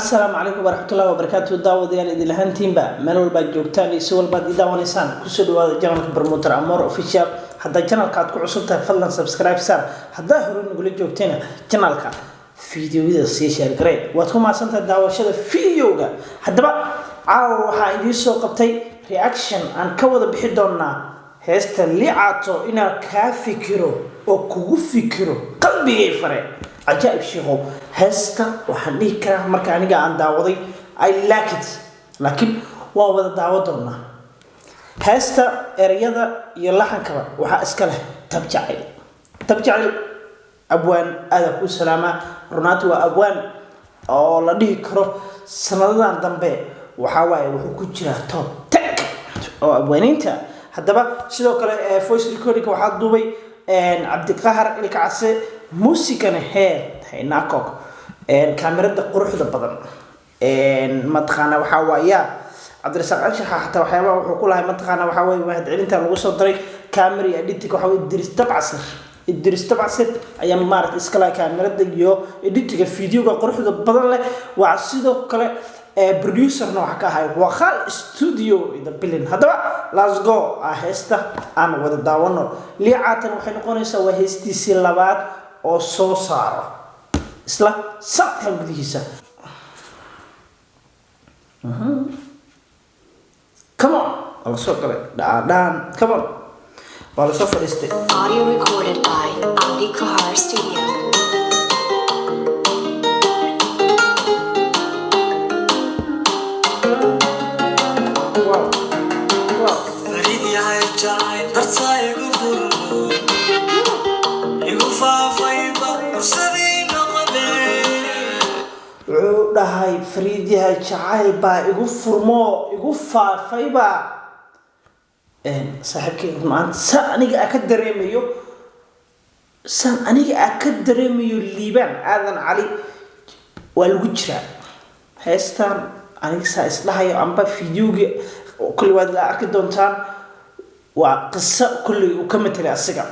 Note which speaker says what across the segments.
Speaker 1: Asalaamu calaykum waraxmatullahi wabarakaatu. Daawadayaal, idin lahaantiinba meel walbaad joogtaan iyo si walbaad i daawanaysaan, kusoo dhawaada channelka Promoter Amor Official. Haddaa channelka aad ku cusub tahay, fadlan subscribe saar. Haddaa hore nagula joogtayna, channelka fiidiyoyada sii share garee. Waad ku mahadsantahay daawashada videoga. Haddaba caawa waxaa idiin soo qabtay reaction aan ka wada bixi doonaa heesta Liicato, inaan kaa fikiro oo kugu fikiro qalbigay fare. Cajaa'ib shiikow, heesta waxaan dhihi karaa marka aniga aan daawaday, I like it, laakiin waan wada daawo doonaa. Heesta ereyada iyo laxankaba waxaa iska leh Tabjacayl. Tabjacayl abwaan aada kuu salaamaa. Runaanti waa abwaan oo la dhihi karo sanadadan dambe waxaa waaye wuxuu ku jiraa top 10 oo abwaaniinta. Haddaba sidoo kale voice recording waxaa duubay Cabdiqahar Ilka Case, muusigana hee haynakok, kaamirada quruxda badan mataqaana waxaa waaya Cabdirasaaq Anshaxa. Xataa waxyaabaha wuxuu ku lahay mataqaana waxaa waye mahadcelinta lagu soo daray camera iyo editing waxaa waye Idris Dabcasir. Idris Dabcasir ayaa maaragta iska lahay kaamirada iyo editinga videoga quruxda badan leh. Waa sidoo kale producerna waxaa ka ahay Waqal Studio in the building. Haddaba let's go, ah heesta aan wada daawano. Liicaatan waxay noqonaysaa waa heestiisii labaad oo soo saaro isla sanadkan gudihiisa. Come on, waa lasoo galay dhaadhaan. Come on, waa lasoo fadhiistay.
Speaker 2: Audio recorded by Abdi Kahar Studio.
Speaker 1: Wow.
Speaker 3: Farid yahay jacayl dartaa igu furmo, igu faafayba fursadii noqdee.
Speaker 1: Wuxuu dhahay, "Fariid yahay jacayl baa igu furmo, igu faafayba." Saaxiibkayga, maanta saan aniga aa ka dareemayo, saan aniga aa ka dareemayo, Liibaan Aadan Cali waa lagu jiraa heestan. Aniga saa isdhahayo amba videogi kulli waad la arki doontaan. Waa qiso kulli uu ka matelay asiga,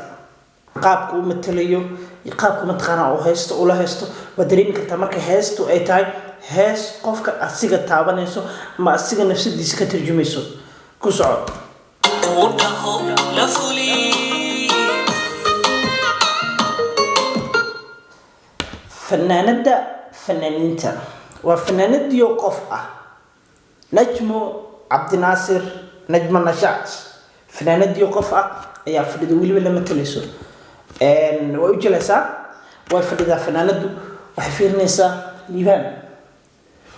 Speaker 1: qaabka uu matelayo iyo qaabka mataqaanaa uu haysto ula haysto waad dareemi kartaa. Marka heestu ay tahay hees qofka asiga taabanayso ama asiga nafsadiisa ka tarjumayso, ku soco.
Speaker 3: Uu dhaho la fuli.
Speaker 1: Fanaanada fanaaniinta waa fanaanadiyo qof ah, Najmo Cabdinaasir, Najmo Nashaat, fanaanadiyo qof ah ayaa fadhida, weliba la matalayso. Way u jilaysaa, way fadhidaa fanaanadu, waxay fiirinaysaa Liibaan,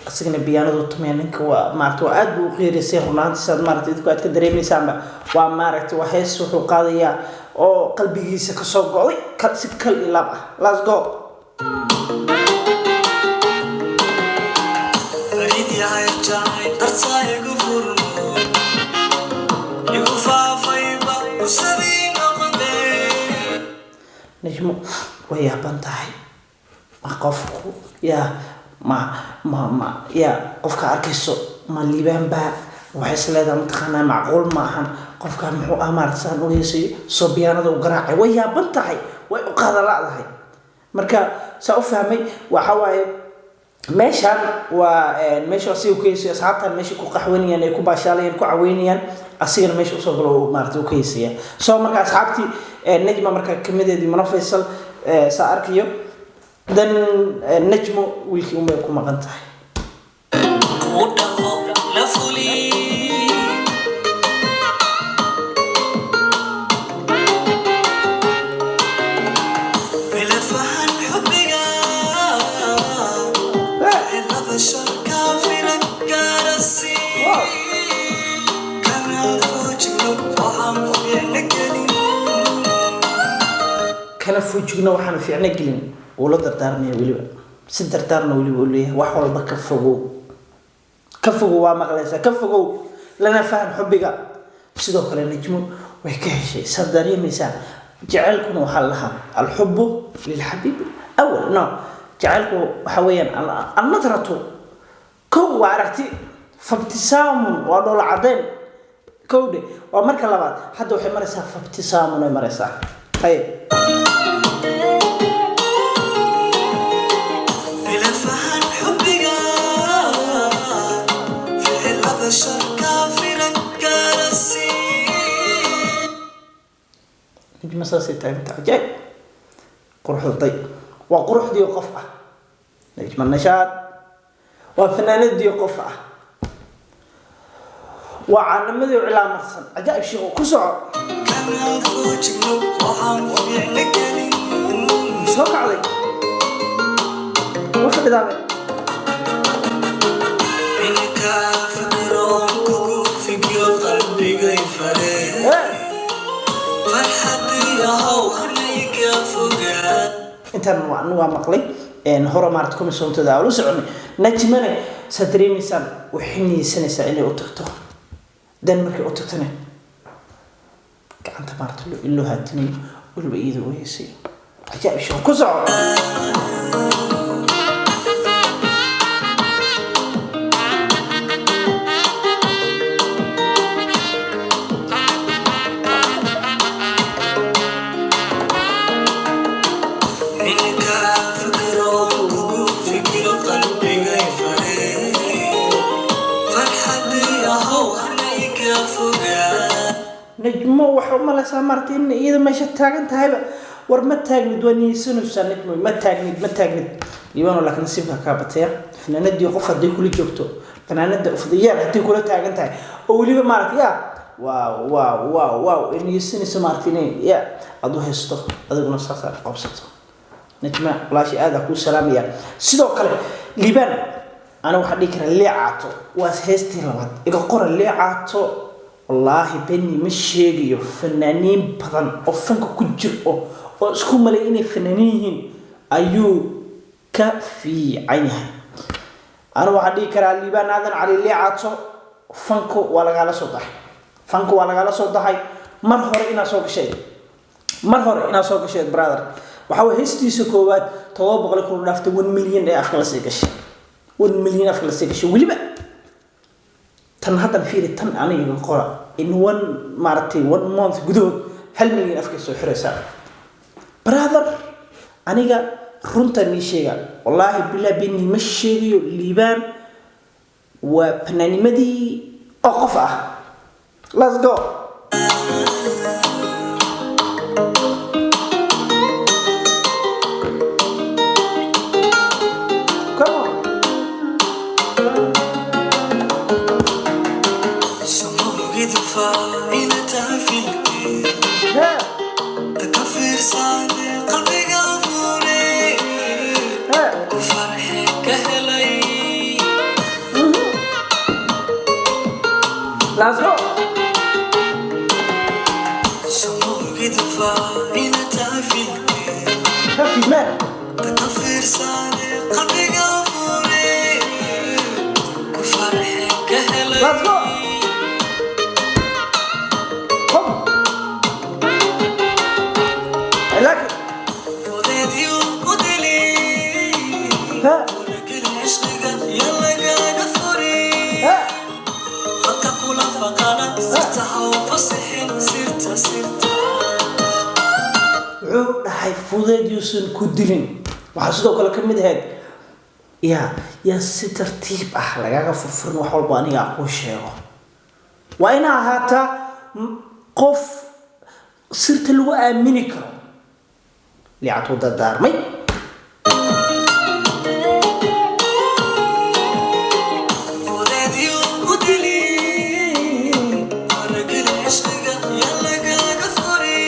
Speaker 1: isagana biyaanadu tumaya. Ninka waa maarata, waa aad buu u qiiraysay runaantii, saad maarata idinku aad ka dareemaysaanba. Waa maaragta, waa hees wuxuu qaadayaa oo qalbigiisa kasoo go'day si kal iyo laab ah. Let's go.
Speaker 3: Farid yahay jacayl dartaa igu furmo, igu faafayba fursadii noqdee.
Speaker 1: Najmo way yaaban tahay. Ma qofku yaa ma yaa qofka arkayso ma Liibaan baa? Waxay is leedahay mataqaanaa macquul ma ahan, qofka muxuu ah maarata saan u heesayo, soo biyaanada u garaacay. Way yaaban tahay, way u qaada la'dahay. Marka saa u fahmay waxa waaye meeshaan waa meesha asiga ku heesayo, asxaabtan meesha ku qaxwanayaan, ay ku baashaalayaan, ku caweynayaan, asigana meesha usoo galo oo maarata u ka heesaya. So marka asxaabtii Najma marka kamideedii Mano Faysal saa arkayo, then Najmo wiilkii unbay ku maqan tahay.
Speaker 3: Uu dhaho la fuli. Bilafahan xubbiga ficilada sharka filan gaarasi. Kana foojigno waxaan fiicna gelin.
Speaker 1: Kana foojigno waxaan fiicno gelin, wuu la dardaarmaya weliba, si dardaarna weliba uu leeyahay, wax walba ka fogow, ka fogow. Waa maqlaysaa, ka fogow lana faham xubbiga. Sidoo kale Najmo way ka heshay, saad dareemaysaa. Jacaylkuna waxaa la lahaa alxubu lilxabiib awal no, jacaylku waxa weeyaan annadratu kow waa aragti, fabtisaamun waa dhoola caddeyn kowdhe, waa marka labaad. Hadda waxay maraysaa fabtisaamun ay maraysaa. Haye.
Speaker 3: Bilafahan xubbiga.
Speaker 1: Najma saasay taaganta. Cajaa'ib, quruxday waa quruxdii qof ah. Najma Nashaad waa fanaanadii qof ah, waa caanamadii cilaamarsan. Cajaa'ib, shiiqo, ku soco.
Speaker 3: Kana foojigno waxaan fiicna gelin.
Speaker 1: Soo kacday, ma fadhidaaba.
Speaker 3: Inkaa fikiro kugu fikiro qalbigay fare. Farxadii ahow hanayga fogaa.
Speaker 1: Intaan waa anigu waa maqlay hore maarata komisoontooda aa ula soconay. Najmane saad dareemaysaan, waxay niyeysanaysaa inay u tagto. Dan markay u tagtana gacanta maarata in loo haatinayo, weliba iyada u heesayo. Cajaa'ib, shaqo, ku soco.
Speaker 3: Inkaa fikiro kugu fikiro qalbigay fare. Farxadii ahow hanayga fogaa.
Speaker 1: Najmo waxa u malaysaa maarata in iyada meesha taagan tahayba. War ma taagnid, waa niyeysanaysaa Najmo, ma taagnid, ma taagnid Liibano, laakiin nasiibka kaa bataya. Fanaanadii qof hadday kula joogto, fanaanada ufdayaar hadday kula taagan tahay oo weliba maarata ya wow wow wow wow ay niyeysanayso maarata inay ya aad u haysto, adiguna saas aad qabsato. Najma walaashi aad kuu salaamaya. Sidoo kale Liibaan ana waxaa dhihi karaa Leecaato waa heestii labaad iga qora. Leecaato wallaahi beni ma sheegayo, fanaaniin badan oo fanka ku jir oo isku malay inay fanaaniin yihiin ayuu ka fiican yahay. Ana waxaa dhihi karaa Liibaan Aadan Cali Leecaato, fanku waa lagaala soo daxay, fanku waa lagaala soo daxay. Mar hore inaad soo gashay, mar hore inaad soo gashay brother. Waxa way heestiisa koowaad 700,000 dhaaftay, 1 million ee afka lasii gashay, 1 million afka lasii gashay. Weliba tan haddan fiiri, tan aniga qora, in one maaragtay one month gudahood 1 milyan afkay soo xiraysaa. Brother, aniga runta nii sheega, wallaahi bilaa beni ma sheegayo, Liibaan waa fanaanimadii oo qof ah. Let's go. Come on.
Speaker 3: Sumugid faa'iida filkii. Ka fiirsaade qalbiga fure. Ku farxe ka helay.
Speaker 1: Let's go.
Speaker 3: Sumugid faa'iida filkii.
Speaker 1: Happy man.
Speaker 3: Ka fiirsaade qalbiga fure. Ku farxe ka helay.
Speaker 1: Let's go. Come. I like it.
Speaker 3: Fudeedyo ku dili. Gurigil cishqiga yalagaaga furi. Dadka kula faqana sirta ha u fasixin, sirta, sirta.
Speaker 1: Wuxuu dhahay fudeed yuusan ku dilin. Waxaa sidoo kale ka mid ahayd yaa yaa si tartiib ah lagaga furfurin wax walba aniga aan kuu sheego. Waa inaa ahaataa qof sirta lagu aamini karo. Liicatuu dardaarmay.
Speaker 3: Fudeedyo ku dili. Gurigil cishqiga yalagaaga furi.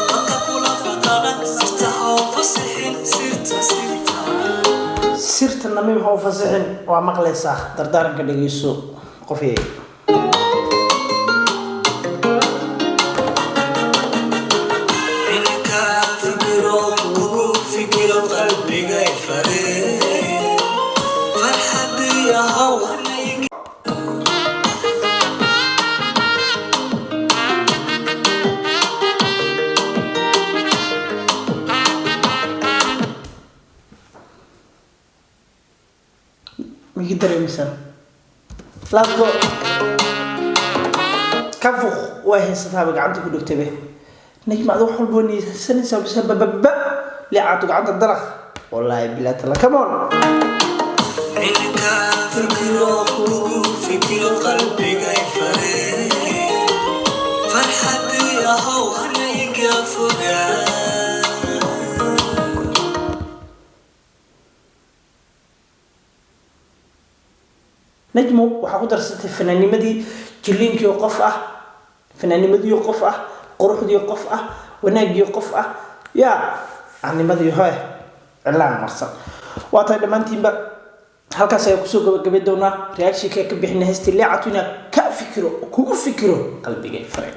Speaker 3: Dadka kula faqana sirta ha u fasixin, sirta, sirta.
Speaker 1: Sirta namiim ha u fasixin, waa maqlaysaa. Dardaaranka dhegeyso qofyay.
Speaker 3: Inkaa fikiro kugu fikiro qalbigay fare. Farxadii ahow hanayga.
Speaker 1: Migi dareemaysaa? Let's go. Ka fuq, waa haysataaba, gacanta ku dhigtaybe. Najma, ad wax walba niyeysanaysaa bise bababa. Liicaatu gacanta dalaq, wallaahi bilaa tala. Come on.
Speaker 3: Inkaa fikiro kugu fikiro qalbigay fare. Farxadii ahow hanayga.
Speaker 1: Najmo waxaa ku darsatay fanaanimadii, jiliinkii qof ah, fanaanimadii qof ah, quruxdii qof ah, wanaagii qof ah, yaa canimadii hoe cilaan marsan. Waa tahay, dhammaantiinba halkaas ayaa kusoo gabagabay doonaa reactionka ka bixina heestii Liicato. Inaa ka fikiro, kugu fikiro qalbigay faray.